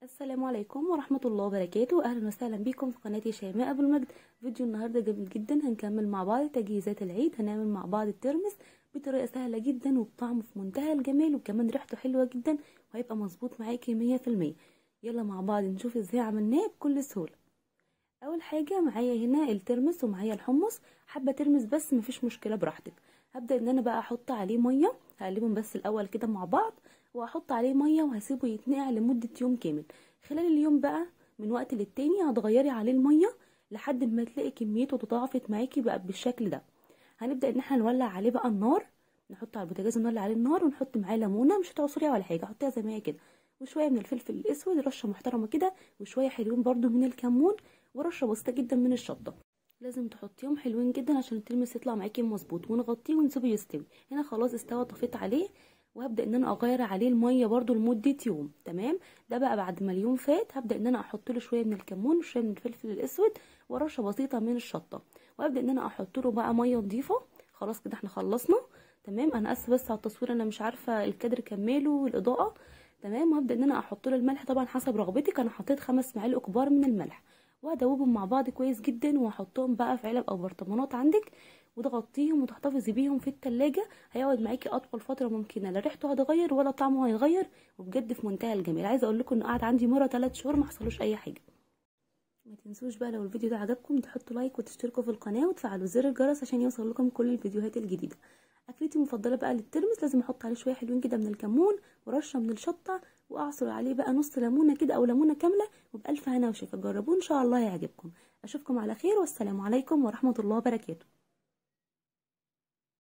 السلام عليكم ورحمة الله وبركاته. أهلا وسهلا بكم في قناتي شيماء أبو المجد. فيديو النهاردة جميل جدا، هنكمل مع بعض تجهيزات العيد. هنعمل مع بعض الترمس بطريقة سهلة جدا وبطعم في منتهى الجمال، وكمان ريحته حلوة جدا وهيبقى مظبوط معاكي 100%. يلا مع بعض نشوف ازاي عملناه بكل سهولة. أول حاجة معايا هنا الترمس ومعايا الحمص، حابة ترمس بس مفيش مشكلة براحتك. هبدأ ان انا بقى احط عليه مية، هقلبهم بس الاول كده مع بعض واحط عليه مية وهسيبه يتنقع لمدة يوم كامل. خلال اليوم بقى من وقت للتاني هتغيري عليه المية لحد ما تلاقي كميته تضاعفت معاكي بقى بالشكل ده. هنبدا ان احنا نولع عليه بقى النار، نحطه على البوتاجاز ونولع عليه النار، ونحط معاه ليمونه، مش هتعصريها ولا حاجة، حطيها زي ما هي كده، وشوية من الفلفل الاسود، رشه محترمه كده، وشوية حلوين برده من الكمون، ورشه بسيطة جدا من الشطه. لازم تحطيهم حلوين جدا عشان الترمس يطلع معاكي مظبوط. ونغطيه ونسيبه يستوي. هنا خلاص استوى، طفيت عليه، وهبدا ان انا اغير عليه المية برده لمدة يوم. تمام، ده بقى بعد ما اليوم فات هبدا ان انا احط له شوية من الكمون وشوية من الفلفل الاسود ورشه بسيطة من الشطه، وابدا ان انا احط له بقى مية نظيفة. خلاص كده احنا خلصنا. تمام، انا اسفه بس على التصوير، انا مش عارفه الكادر كماله والاضاءة. تمام، وهبدا ان انا احط له الملح طبعا حسب رغبتك. انا حطيت 5 معالق كبار من الملح، وهدوبهم مع بعض كويس جدا، وهحطهم بقى في علب او برطمانات عندك، وتغطيهم وتحتفظي بيهم في التلاجة. هيقعد معاكي اطول فترة ممكنة، لا ريحته هتغير ولا طعمه هيغير، وبجد في منتهى الجمال. عايزه اقول لكم انه قعد عندي مرة 3 شهور ما حصلوش اي حاجة. ما تنسوش بقى لو الفيديو ده عجبكم تحطوا لايك وتشتركوا في القناة وتفعلوا زر الجرس عشان يوصل لكم كل الفيديوهات الجديدة. اكلتي المفضلة بقى للترمس لازم احط عليه شوية حلوين كده من الكمون ورشه من الشطه، واعصر عليه بقى نص ليمونه كده او ليمونه كاملة، وبالف هنا وشفا. جربوه ان شاء الله يعجبكم. اشوفكم على خير، والسلام عليكم ورحمة الله وبركاته.